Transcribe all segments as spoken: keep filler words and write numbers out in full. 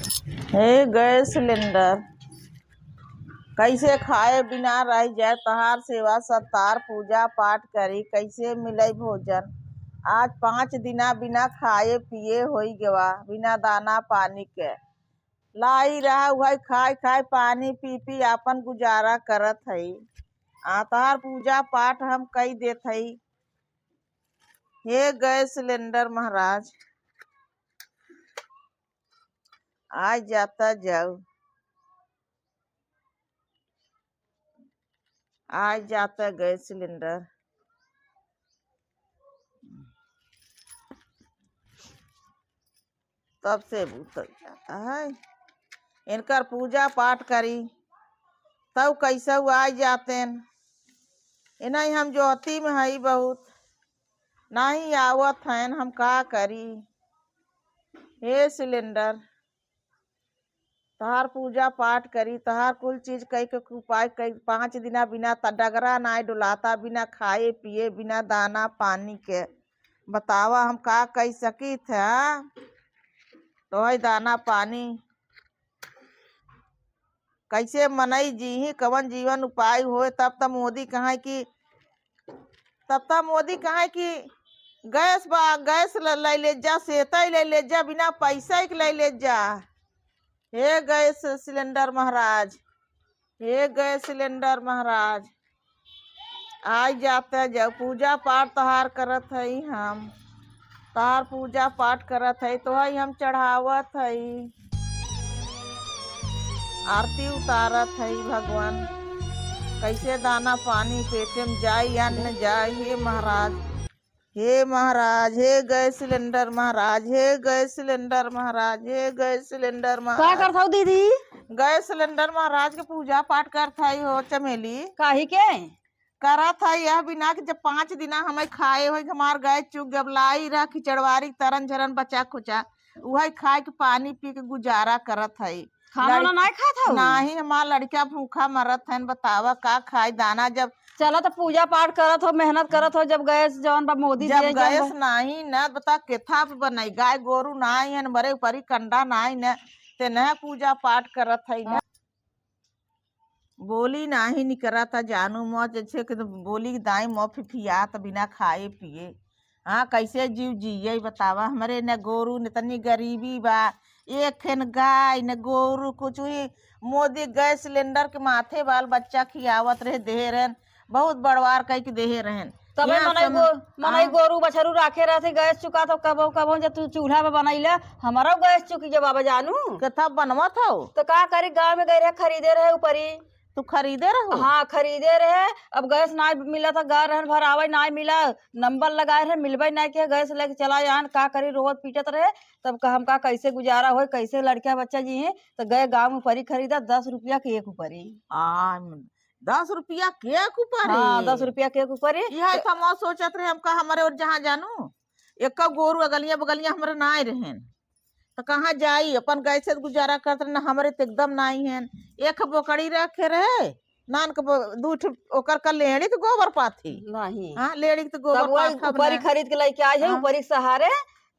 हे गैस सिलेंडर, कैसे खाए बिना रह जाए, तहार सेवा सत्कार, पूजा पाठ करी, कैसे मिले भोजन? आज पाँच दिना बिना खाए पिए होई गवा, बिना दाना पानी के। लाई रहा उहै खाए खाए, पानी पी पी आपन गुजारा करत हई। आ तहार पूजा पाठ हम कई देत हई। हे गैस सिलेंडर महाराज, आ जाता जाऊ, आ जाता गैस सिलेंडर। तब से उतर जाता है। इनकर पूजा पाठ करी, तब कैसे आ जातेन। इन्हें हम ज्योति में हई बहुत, नहीं आवत हैं, हम का करी? हे सिलेंडर, तहार पूजा पाठ करी, तहार कुल चीज कई के उपाय कई, पाँच दिना बिना त डगरा नाय डोलाता, बिना खाए पिए, बिना दाना पानी के। बतावा हम का कई सकित है? तोहई दाना पानी कैसे मनई जीही, कवन जीवन उपाय होए? तब त मोदी कहे कि, तब त मोदी कहे कि गैस बा, गैस ल-, ले ले जा, सेतई ले ले जा, बिना पैसा के ले ले जा। हे गैस सिलेंडर महाराज, हे गैस सिलेंडर महाराज, आई जाते जाओ, पूजा पाठ तोहार करत हई हम, तोहार पूजा पाठ करत हई, तोहई हम चढ़ावत हई, आरती उतारत हई भगवान। कैसे दाना पानी पेटे में जाई, अन्न जाई, हे महाराज, हे महाराज, हे गैस सिलेंडर महाराज, हे गैस सिलेंडर महाराज, हे गैस सिलेंडर का महाराज। करत हऊ दीदी? गैस सिलेंडर महाराज के पूजा पाठ करत हई हो चमेली। काहे के? करत हई यह बिना कि जब पाँच दिना हमें खाए होई, हमार गैस चुक गब, लाई रह खिचड़वारी, तरन झरन, बचा खुचा, उहई खाए के, पानी पी के गुजारा करत हई। खाना लड़-, वाना नाय खात हऊ? नाही, हमार लड़का भूखा मरत हन, बतावा का खाई दाना जब चला त पूजा पाठ करत हो, मेहनत करत हो, जब गैस जवन बा मोदी जब दिए, जवन गैस बा। नाही न, बता केथा पे बनाई, गाय गोरू नाही हन, मरे ऊपरी कंडा नाही न, ते न पूजा पाठ करत हई न। बोली नाही निकरत जानू मो, जैसे कि बोली दाई मो फिफियात बिना खाए पिए। हाँ, कैसे जीव जिये बतावा? हमरे न गोरू, न तनी गरीबी बा, एक हेन गाय, न गोरू, कुछ ही मोदी गैस सिलेंडर के माथे बाल बच्चा खियावत रहे, देहे रहन, बहुत बड़वार कई के देहे रहन। तबे यहाँ मनई सम-, गो-, मनई हाँ। गोरू बछरू राखे रहते, गैस चुका तो कबो कबो जब तू चूल्हा पे बनैले, हमारो गैस चुकी जब बाबा जानू। कथा बनवत हो? तो का करी, गाँव में गए रहे, खरीदे रहे ऊपरी। तू खरीदे रहो? हाँ, खरीदे रहे। अब गैस नाय मिला था, गा रहन भरावे नाय मिला, नंबर लगाए रहे, मिलबे नाय के, गैस लेके चला आन, का करी, रोवत पीटत रहे। तब कह, हम का, कैसे गुजारा होई, कैसे लड़का बच्चा जी हैं, तो गए गाँव में ऊपरी खरीदा, दस रुपया के एक ऊपरी। आ, दस रुपया के एक ऊपरी? हाँ, दस रुपया के एक ऊपरी। यह तो हम सोचत रहे, हम का, हमरे और जहाँ जानू, एक गोरू अगलिया बगलिया हमरे नाय रहेन। त कहाँ जाई? अपन गैस से गुजारा करत रहे, ना हमरे त एकदम नाई हन। एक बोकड़ी रखे रहे, नान के बो-, दू ठो ओकर का लेड़ी के गोबर पाथी। नहीं। हाँ, लेड़ी के त गोबर तब वही पाथा ऊपरी बना। खरीद के लेके आई है, हाँ। ऊपरी के सहारे,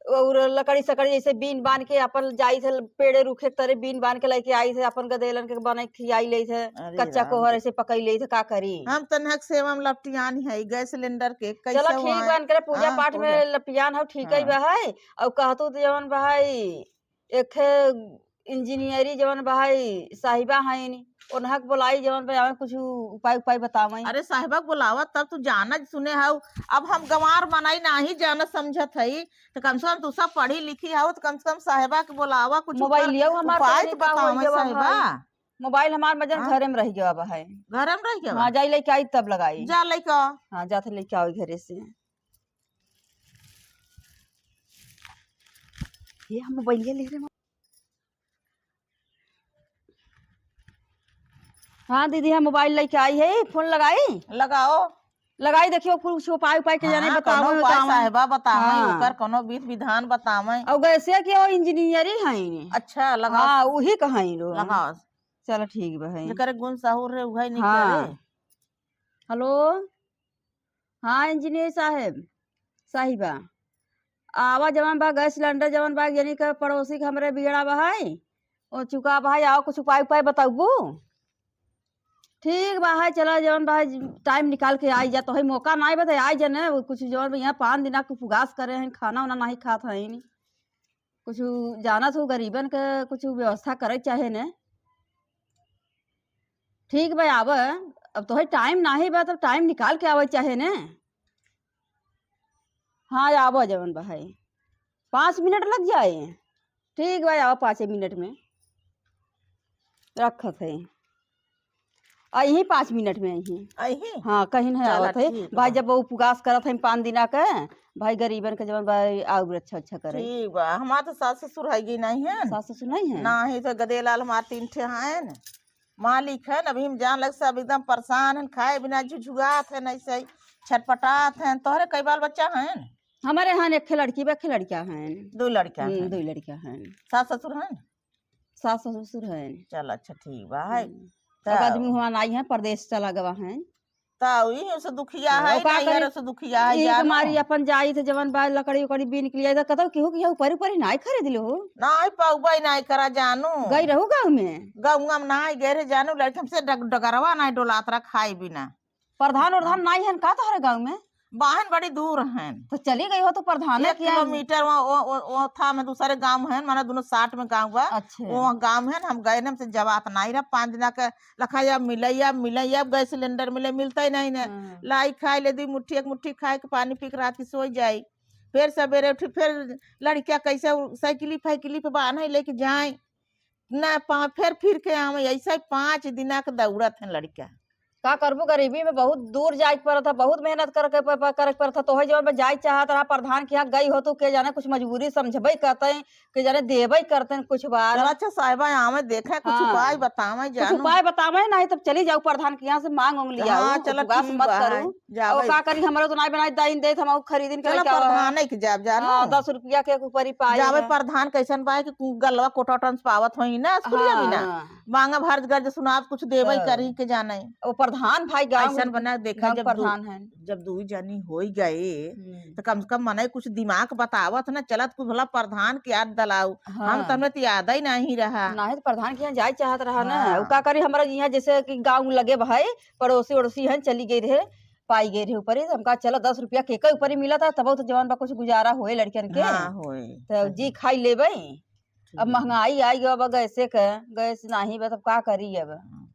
और लकड़ी सकड़ी जैसे बीन बान के अपन जाई थे, पेड़े रूखे के तरे बीन बान के लेके आई थे, अपन गदेलन के बनाई खियाई ले थे, अरे कच्चा राम कोहर रे। ऐसे पकई ले थे, का करी? हम तनहक सेवा में लपटियान है, गैस सिलेंडर के, कैसे चलो ठीक हुआ? बा, इनकरे पूजा हाँ, पाठ में पूजा। लपटियान हो, ठीक है हाँ। बा है। और कहतू तो जवन बा है, एक इंजीनियरी जवन बा है, साहिबा हईन, उन्हा के बोलाई जवन बा, आवे कुछ उपाय, उपाय बतावे। अरे साहिबा के बोलावा, तब तू जानत सुने हऊ। अब हम गंवार मनई नाही जानत समझत हई, तो कम से कम तू सब पढ़ी लिखी हऊ, तो कम से कम साहिबा के बोलावा, कुछ मोबाइल ऊपर लियो हमार उपाय पहले तो का बतावे होई गवा साहिबा। भाई? मोबाइल हमार मजन हाँ? घरे में रह गवा बा है। घरे में रह गवा? हाँ, जाई लेके आई तब लगाई। जा लेके आ। हाँ, जाते लेके आओ घरे से। ये हम मोबाइल ले रहे हैं। हाँ दीदी, हम मोबाइल लेके आई है, फोन लगाई? लगाओ। लगाई, देखियो, कुछ उपाय, उपाय के जाने हाँ, बताओ, कौनो उपाय बताओ। साहेबा बतावे, हाँ। ओकर कौनो विध विधान बतावे। और गैसे के वो इंजीनियरी है। अच्छा, लगाओ। हाँ, वही कहाई लो। लगाओ। चलो, ठीक बा है। जेकरे गुण साहुर रहे, उहे निकले। हाँ। हेलो। हाँ इंजीनियर साहेब, साहिबा, आवा जवन बा गैस सिलेंडर जवन बा, यानी कि पड़ोसी के हमरे बिगड़ा बा है, ओ चुका भाई, आओ कुछ उपाय, उपाय बताबू। ठीक बा है, चला जवन बा है, टाइम निकाल के आई जा, तोहई मौका नाई बा त आई जा ने, कुछ जवन बा यहाँ पाँच दिना के उपवास करे हैं, खाना उना नाहीं खात हैं, कुछ जानत हो गरीबन के कुछ व्यवस्था करे चाहे ने। ठीक बा, आवे। अब तोहई टाइम नाहीं बा, तब टाइम निकाल के आवे चाहे ने। हाँ, आवे जवन बा है, पाँच मिनट लग जाए। ठीक बा, आवे पाँचे मिनट में रखत है। अइहीं पाँच मिनट में अइहीं। अइहीं? हाँ, कहिन है चला, आवत है। ठीक भाई, बा। जब वो उपवास करत है पाँच दिना के, भाई गरीबन के जवन भाई आउ रक्षा, रक्षा करे। ठीक बा, हमार तो सास ससुर है ही नाहीं है। सास ससुर नाहीं है? नाहीं, तो गदेलाल हमार तीन ठे हैं। मालिक है न, अभी हम जान लग सब एकदम परेशान हैं, खाए बिना झुझुआत हैं, ऐसे ही छटपटात हैं। तोहरे कई बाल बच्चा हैं? हमारे यहाँ एक लड़की बा, एक लड़का हैं। दो लड़का हम्म, हैं। दो लड़का हैं। सास ससुर हैं? सास ससुर हैं। चल अच्छा ठीक बा है। हम्म। तब अब आदमी हुआँ नाई है, परदेस चला गवा है। तब ई से दुखिया हाँ, है, ओका नाई करी, है से दुखिया है, ई जानो। मारी अपन जाई थे जवन बा लकड़ी उकड़ी बीन के लिए, तो कतौ केहू के ऊपरी ऊपरी नाई खरीद लो हो। नाई पउबा ही नाई करा जानो। गई रहू गाँव में? गाँव में नाई गए रहे जानो, लड़के हमसे डग-, डगरवा नाई डोलात रहा खाए बिना। प्रधान उरधान नाई हन का तोहरे गाँव में? बाहन बड़ी दूर हन। तो चली गई हो तो प्रधान एक किया? किलोमीटर वो, वो, वो, वो था में दूसरे गाँव हन, माने दोनों साथ में गाँव बा। अच्छा। वो गाँव हन, हम गए न, हमसे जवात नाई रहा, पाँच दिना के लखा या मिले, या मिले, या गैस सिलेंडर मिले, मिलता ही नहीं ने। हाँ। लाई खाए ले दी मुट्ठी, एक मुट्ठी खाए के पानी पी के रात की सोई जाई। फिर सवेरे उठी, फिर लड़किया कैसे उ-, साइकिली फाइकिली पे बान्हे लेके जाए, ना पा-, फिर फिर के आवे, ऐसे ही पाँच दिना के दौड़त हैं लड़किया। का करबू, गरीबी में बहुत दूर जाए के पड़त है, बहुत मेहनत करके प-, प-, करे के पड़त है। तोहे जवन में जाए चाहत रहा, प्रधान के यहाँ गई हो तू, के जाने कुछ मजबूरी समझबे करते, के जाने देबे करते कुछ बार। चल अच्छा साहिबा, आवे देखे, कुछ हाँ। उपाय बतावे कुछ जानू। उपाय बतावे, नहीं तब चली जाऊ प्रधान के यहाँ से मांग उंग लिया, हाँ, चलो उपवास ठीक मत बा, करू। जावे। और का करी, हमरो तो नाई बनाई दाइन देत, हम खरीदिन के चलो लेके आवा। प्रधान के जाब जानू। हाँ, दस रुपया के ऊपर ही पाई जावे है। प्रधान कैसन बा कि कु-, गलवा कोटा टन से पावत होई ना, स्कूलिया भी ना। हाँ। मांगा भर गर्ज सुनाब, कुछ देबे हाँ। करी के जाने। ओ प्रधान भाई गाँव ऐसन बना देखा गाँव जब दू प्रधान है। जब दुई जनी होई गए, हम्म। तो कम से कम मनई कुछ दिमाग बतावत ना चलत, कुछ भला प्रधान के याद दिलाऊ। हाँ। हम तमने तो याद ही नहीं रहा। नहीं तो प्रधान के यहाँ जाए चाहत रहा ना। हाँ। उ का करी, हमरा यहाँ जैसे कि गाँव लगे भाई, पड़ोसी ओड़ोसी हैं, चली गई रहे, पाई गई रहे ऊपर ही। तो हमका चलो दस रुपया के के ऊपर ही मिला था, तब तो जवान बा कुछ गुजारा होए लड़कियन के। हाँ, होए। तो सही। जी खाई लेबे। अब ठीक। महंगाई आई गवा बा गैसे के, गैस नहीं बा, तब का करी अब? हाँ।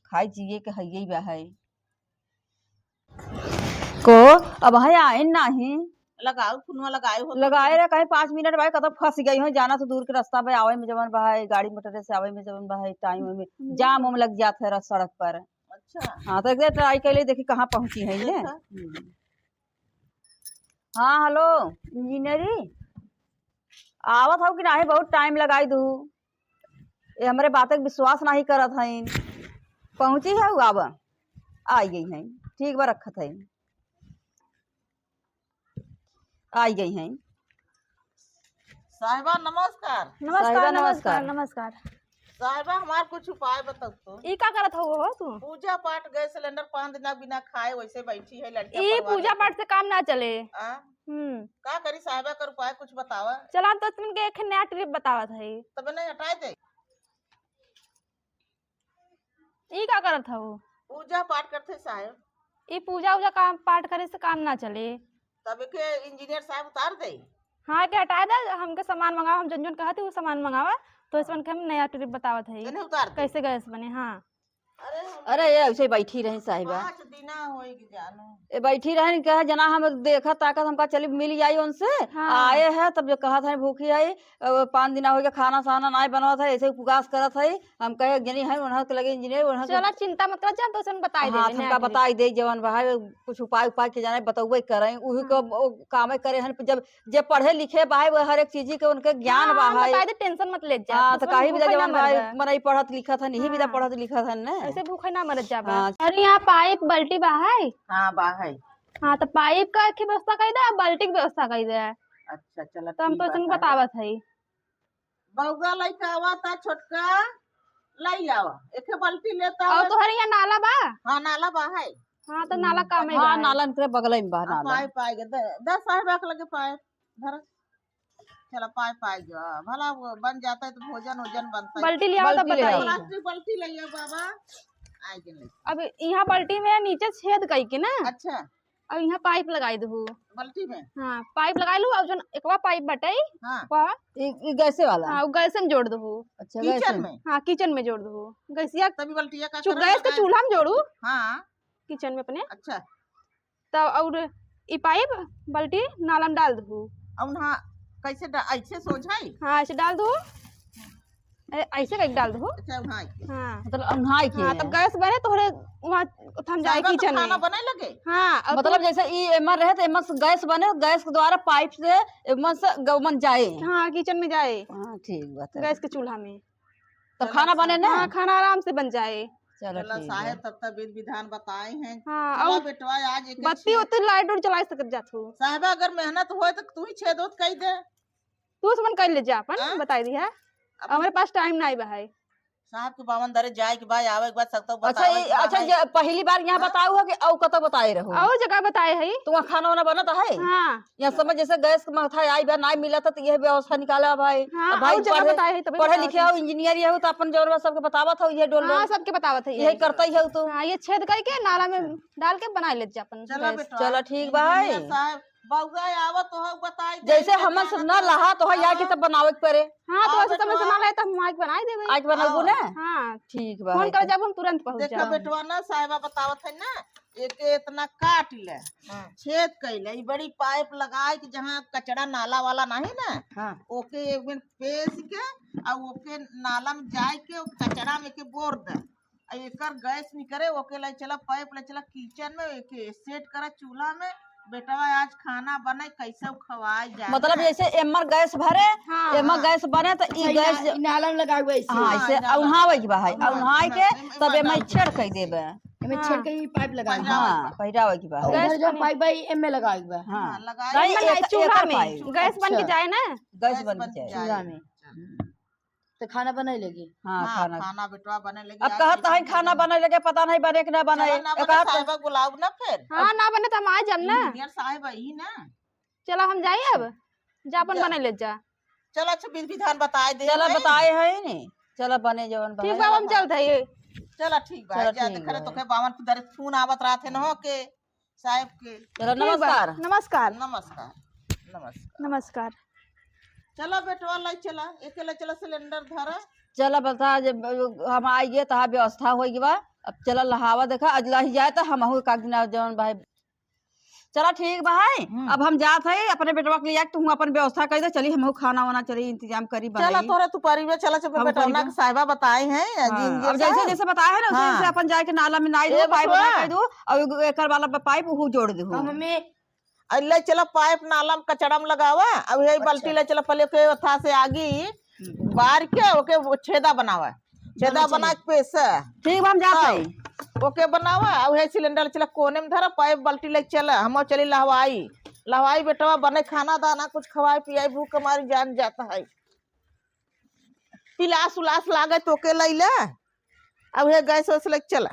खाई जिए के हइये बा है। को अब है आइन नाही। लगाओ, फोनवा लगाए हो तो। लगाए रहे, कहीं पाँच मिनट भाई, कतौ फंस गई हो, जाना तो दूर के रास्ता पे, आवे में जवन बा है, गाड़ी मोटर से आवे में जवन बा है, टाइम में हम्म। जाम उम लग जात है रस-, सड़क पर। अच्छा। हाँ, तो एक बार ट्राई कर ले, देखी कहाँ पहुँची है ये। देखा। हम्म। हाँ, हेलो, इंजीनियरी, आवत हो कि नाही? बहुत टाइम लगाई दू। ये हमरे बात के विश्वास नाही करत हईन। पहुँची है, आवा। आई गई हैं। ठीक बा, रखत हैं। आई गई हैं। साहिबा, नमस्कार। नमस्कार, साहिबा, नमस्कार, नमस्कार। नमस्कार। साहिबा, हमार कुछ उपाय बताओ तो। ई का करत हो, हो तू? पूजा पाठ, गैस सिलेंडर पाँच दिना बिना खाए वैसे बैठी है, लड़किया ई पढ़वा पूजा लेके। पाठ से काम ना चले। आ? हम्म। का करी साहिबा, कर उपाय कुछ बतावा। चला, हम तो तुमके एक नया ट्रिक बतावत हई। तबे नहीं हटाए दे। ई का करत हऊ? पूजा पाठ करते साहेब। ई पूजा उजा काम, पाठ करे से काम ना चले। तब एके इंजीनियर साहब उतार दे। हाँ, एके हटाए दे, हमके सामान मंगावा, हम जौन जौन कहत ही उ सामान मंगावा, तो हाँ। इसवन के हम नया ट्रिक बतावत हई। इन्हें उतार दे। कैसे गैस बने, हाँ। अरे हम अरे, ये ऐसे बैठी रही साहिबा। पाँच दिना होई कि जानो। ए, बैठी रहन, कहा, "जना हम देखत ताकत, हमका चली मिल जाई उनसे।" हाँ। आए है, तब जो कहत है, "भूखी है, अ, पाँच दिना होई के खाना साना नाय बनवत है, ऐसे उपवास करत है।" हम कहे, "जनी है, उन्हें के लगे इंजीनियर, उन्हें के" चला, चिंता मत कर, जा, तो उसन बताई हाँ, देबे, हमका नया बताई दे, जवन बा है, कुछ उपाय, उपाय के जाने, बतौबे करें, उही हाँ। को, ओ, कामे करे हन, जब जे पढ़े लिखे बा है, वो हर एक चीज के उनके ज्ञान हाँ, बा हाँ, है। बताई दे, टेंशन मत ले जा। हाँ, तो कुछ कहीं भी भूखे ना जावन बा है, मरबे। मनई पढ़त लिखत हन, यही विधा हाँ। पढ़त लिखत हन ने। ऐसे भूखे ना मरत जाबा। हाँ। अरे, यहाँ पाइप बाल्टी बा है? हाँ, बा है। हाँ, तो पाइप का के व्यवस्था कई दे, बाल्टी के व्यवस्था कई दे। अच्छा, चला, तो हम ठीक तो बा, तुमको साहब। बतावत है। बउआ लइका आवा ता छोटका, लई आवा। एके बाल्टी लेता और आवा। तोहरे यहाँ नाला बा? हाँ, नाला बा है। हाँ, तो नाला काम है हाँ, बा। नाला इनकरे बगल में बा, आ, नाला। पाए, पाए के दे, दे साहेब के लगे पाए, धर। चला, पाइप आइ गवा। भला वो बन जाता है तो भोजन वोजन बनता है। बल्टी ले आओ तब बल्टी ले बताई। आओ। प्लास्टिक बल्टी ले आओ बाबा। आइ गए ले। अब यहाँ बल्टी में नीचे छेद कई के ना। अच्छा। अब यहाँ पाइप लगाई दहू। बल्टी में? हाँ, पाइप लगाई लू। अब जौन एकवा पाइप बटाई, हाँ। वह ई, ई गैसे वाला? हाँ, वो गैसे में जोड़ दहू। अच्छा, किचन गैसे में? में? हाँ, किचन में जोड़ दहू। गैसिया तभी बल्टिया का चू-, करल गैस के लगाए। चूल्हा में जोड़ू। हाँ। किचन में अपने। अच्छा। तब और ई पाइप बल्टी नाला में डाल दहू। अब उन्हा कैसे डा-, ऐसे सोझाई? हाँ, ऐसे डाल दहू। ए, ऐसे करके डाल दहू। अच्छा, उन्हा के। हाँ। मतलब उन्हा के हाँ, है। तब गैस बने तोहरे वहाँ थम जाए साहबा तो किचन खाना में। बने लगे? हाँ, और मतलब तू जैसे ई एमर रहे तो एमर से गैस बने, गैस के द्वारा पाइप से एमर से गमन जाए। हाँ, किचन में जाए। हाँ, ठीक बात है। गैस के चूल्हा में। तब चलो, खाना बने ना? हाँ, खाना आराम से बन जाए। चलो, चलो, ठीक साहेब है। तब तक विधि विधान बताए हैं। हाँ, चलो और बेटवा, आज एक बत्ती उत्ती लाइट उट जला सकत जात हो। साहेबा, अगर मेहनत होए तो तू ही छेद उद कई दे। तू समन कर ले जा अपन, हाँ? बताई दिया। अपन हमरे पास टाइम नाई बा है। साहब के बावन दरे जाए के बाद, आवे के बाद सब तो अच्छा, बतावे ये, के अच्छा, बाद। ये पहली बार यहाँ हाँ? बताऊ हो कि औ कतौ बताए रहो? और जगह बताए है। तो वहाँ खाना वाना बनत है? हाँ। यहाँ समझ जैसे गैस के माथा आई बा, नाई मिलत है, तो यह व्यवस्था निकाला भाई। हाँ, अब भाई और जगह पढ़े, बताए है, तभी पढ़े बतावत लिखे है। हो, इंजीनियर ये हो, तो अपन जौन बा सबके बतावत हो, ये डोल हाँ, डोल। सबके बतावत है यही ये। करता ही हो तू। हाँ, ये छेद करके नाला में अच्छा। डाल के बना लेत जा अपन चलो गैस। बेटा, चलो, ठीक बा, इंजीनियर है। साहब, बउआ आवत हो, बताई दे, जैसे इनके हमन से कहना ना तो लहा तो है, हाँ। यहाँ के तब बनावे के पड़े। हाँ, तो हाँ, ऐसे समय से बेटवा। ना लाए तो हम आके बनाई देबे। आके बनाबू आओ। ना? हाँ। ठीक बा, फोन है कर तो। जब हम तुरंत पहुँच देखा जाओ। बेटवा ना, साहेबा बतावत है ना, एके इतना काट ले, हाँ। छेद कइले, ई बड़ी पाइप लगाए के जहाँ कचड़ा नाला वाला नहीं ना, हाँ। ओके एक बेर पेस के, आ ओके नाला में जाए के, ओ कचड़ा में के बोर दे। आ एकर गैस निकरे, ओके ले चला, पाइप ले चला किचन में, एके सेट करा चूल्हा में। बेटवा, आज खाना बने, कैसे खवाए जाए। मतलब, जैसे एमर गैस भरे, हाँ, एमर हाँ। गैस बने, तो ई अच्छा, गैस इना-, इनालम लगाए हुए ऐसे। हाँ, हाँ, ऐसे इनालम। औन्हावे के बा है, हाँ, औन्हाए के, हाँ, तब एमर एमर छेड़ कई देबे। एमर हाँ। छेड़ के ही पाइप लगाए। पहिरावे हाँ, के बा। पहिरावे के बा। गैस उधर जो बने। पाइप बा, ई एमे लगाए के बा। हाँ। हाँ, लगाए। नहीं, एमर एक, चूल्हा एकर में, पाइप। गैस बन के अच्छा। जाए ना। गैस गैस बन बन के के जाए। जाए। चूल्हा में। तो खाना बनाई लगी? हाँ, हाँ, खाना। खाना बेटवा बने लगी, अब आज कहत किचन नहीं खाना में। बने लगे, पता नहीं बने कि ना बने। चला ना एक बने, आध साहेबा बुलाओ ना फिर। हाँ, ना बने तो हम आ जाब ना। इंजीनियर साहेब आई ना। चला हम जाई अब, जा अपन जा। बने ले जा। चला अच्छा, विधि विधान बताए दे चला भाई। बताए है नी। चला बने जवन ठीक भाई। बा, हम चलत है। चला ठीक बा, चला जा ठीक देख रहे बा। तो के बावन दरे फोन आवत रहत है ना हो के। साहेब के। चलो, ठीक बा। नमस्कार। नमस्कार। नमस्कार। नमस्कार। नमस्कार। चला बेटवा, लाई चला, एके लाई चला, सिलेंडर धरा। चला बता, जब हम आइए, तहाँ व्यवस्था होई बा। अब चला लहावा देखा, अजला ही जाए तो हमहू एक आध दिन जवन भाई। चला ठीक बा है, हम्म। अब हम जात है अपने बेटवा के लिए, तू अपन व्यवस्था कर दे, चली हमहू खाना वाना चली इंतजाम करी चला बनाई। तोरा तू परिवे चला, चल हम बेटवा परिवे। ना साहेबा बताए हैं, हाँ, इंजीनियर अब जैसे साहब। जैसे बताए हैं ना, उसे हाँ। जैसे अपन जाए के नाला में नाई ए दो, पाइप बटुआ। उठाई दो, और एकर वाला पाइप उहू जोड़ दे। अब हमें अल्ले चला पाइप नाला में कचड़ा में लगावा, अब यही अच्छा। बाल्टी ले चला पहले के ओथा से आगी हम्म। बार के ओके वो छेदा बनावा, छेदा छेदा बना के पेश। ठीक बा, हम जात तब हई। ओके बनावा, अब यही सिलेंडर चला कोने में धरा, पाइप बाल्टी ले चला, हम चली लहवाई, लहवाई बेटवा बने खाना दाना कुछ खवाई पियाई, भूख हमारी जान जाता है। पिलास उलास लागे तो के लैले। अब हे गैस वैस लेके चला।